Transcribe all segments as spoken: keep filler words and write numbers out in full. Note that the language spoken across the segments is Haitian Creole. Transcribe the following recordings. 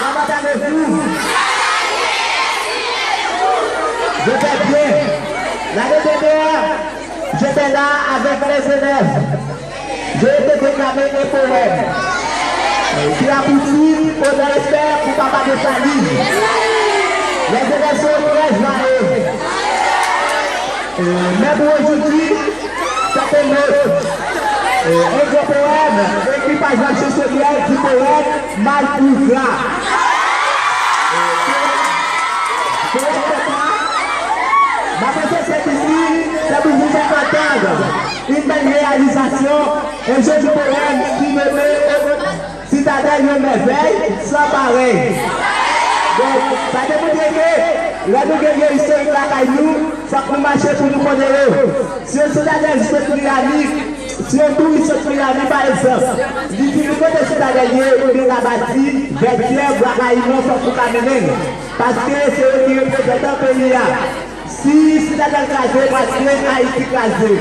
Comment allez-vous? Je vais bien. L'année dernière, j'étais là avec les élèves. J'ai été déclamer un poème qui a pour titre Au respect pour Papa Dessalines. Les élèves sont très joyeux. Euh, mais pour aujourd'hui, c'est un autre. Euh, un grand poème écrit par Jean Chechelier du poète Malpougra. Euh, poème, poème, ma pensée c'est ici, c'est pour vous faire entendre une belle réalisation, un joli poème qui me met au Sitadèl yon mèvèy san parèy. Donk, sa te montre ke lè nou gen lye istorik lakay nou, fòk nou mache pou nou konnen yo. Si yon sitadèl sot Miami, si yon touris sot Miami, pa egzanp, li di nou kote sitadèl ye, ou gen Labati, Vètyè, Bwa Kayiman, fòk ou ka mennen l. Paske se yo ki reprezantan peyi a. Si Sitadèl kraze, paske Ayiti kraze.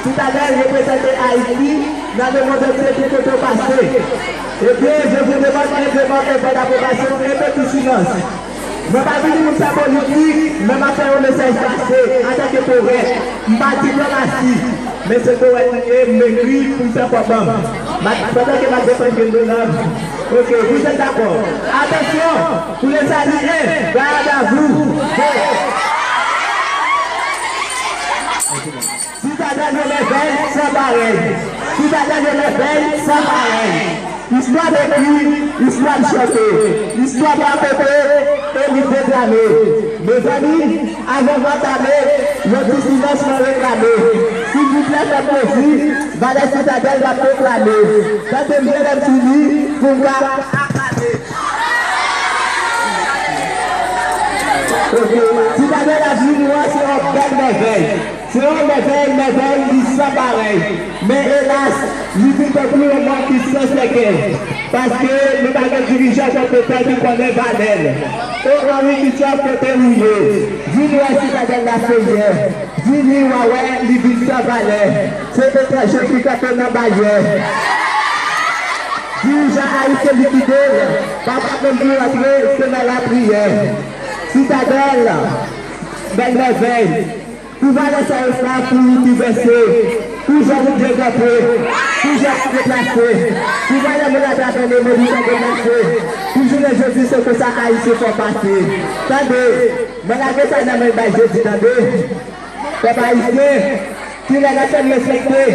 Sitadèl reprezante Ayiti nan lemonn antye tout kote w pase. Ebyen, je vous demande un vote d'approbation et petit silence. Mwen pa vini pou m fè politik, men m ap fè yon mesaj pase antanke powèt. M pa diplomasi, men se powèt m ye, m ekri pou m fè kòb an m. M ap, pandan ke m ap defann Grenn Donan, ok, vous êtes d'accord? Attention, pour les Aliens, garde à vous. Sitadèl yon mèvèy san parèy. Sitadèl yon mèvèy san parèy. Istwa ekri, istwa chante, istwa rakonte e li deklame. Mezanmi, avan m antame, yon ti silans mwen reklame. Silvouplè, fè plezi, valè Sitadèl m ap reklame. Tande m byen lè m fini, pou m ka aklame. Ok, Sitadèl avni nou an se yon bèl mèvèy. Se yon mèvèy, mèvèy, li san parèy. Men elas, li vin tankou yon mòn ki san sèkèy. Paske nou pa gen dirijan konpetan ki konnen valè l. O Henri Christophe, kote ou ye? Vin wè Sitadèl la se yè. Vini w a wè li vin san valè. Se etranje ki kanpe nan baryè. Dirijan ayisyen likide l. Pa pa menm pou rantre, se nan lapriyè. Sitadèl, bèl mèvèy. Pou valè sa yo fè pou ou ki vèse, pou jan nou byen kanpe, pou jan nou deplase, pou valè moun atravè lemonn nou sanble pase, pou jounen jodi se konsa Ayiti fè pase. Tande, mwen lage sa nan men bay Jezi, tande. Pèp ayisyen, kilè n ap fè n respekte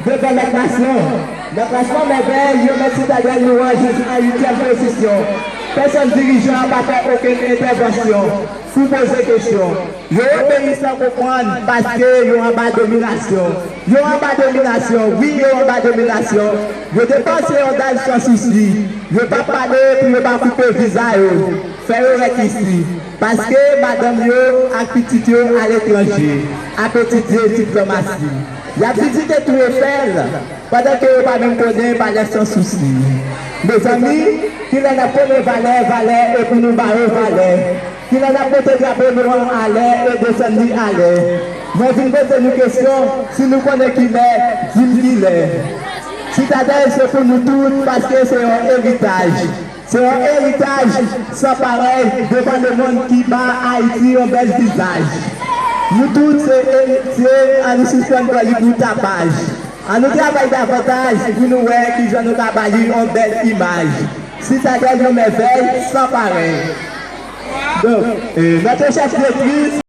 devan lòt nasyon? Nan klasman mèvèy, yo met Sitadèl nou an jis an uityèm pozisyon. Pèsonn dirijan pa fè okenn entèvansyon pou poze kesyon. Yo obeyi san konprann paske yo anba dominasyon. Yo anba dominasyon, wi, yo anba dominasyon. Yo depanse yon dal san sousi. Yo pa pale pou yo pa koupe viza yo. Fè yo rèt isi. Paske madanm yo ak pitit yo aletranje ap etidye diplomasi. Y ap vizite Tou Efèl pandan ke yo pa menm konnen valè san sousi. Mezanmi, kilè n ap konnen valè, valè, e pou nou ba yo valè? Kilè n ap pote drapo nou an alè e desann li alè? Mwen vin poze nou kesyon, si nou konnen kilè, di m kilè. Sitadèl se pou nou tout, paske se yon eritaj. Se yon eritaj san parèy devan lemonn ki ba Ayiti yon bèl vizaj. Nou tout se eritye, ann nou sispann pran li pou tapaj. Ann nou travay davantaj pou nou wè kijan nou ka ba li yon bèl imaj. Sitadèl yon mèvèy san parèy. Donk, euh, notre chef directrice,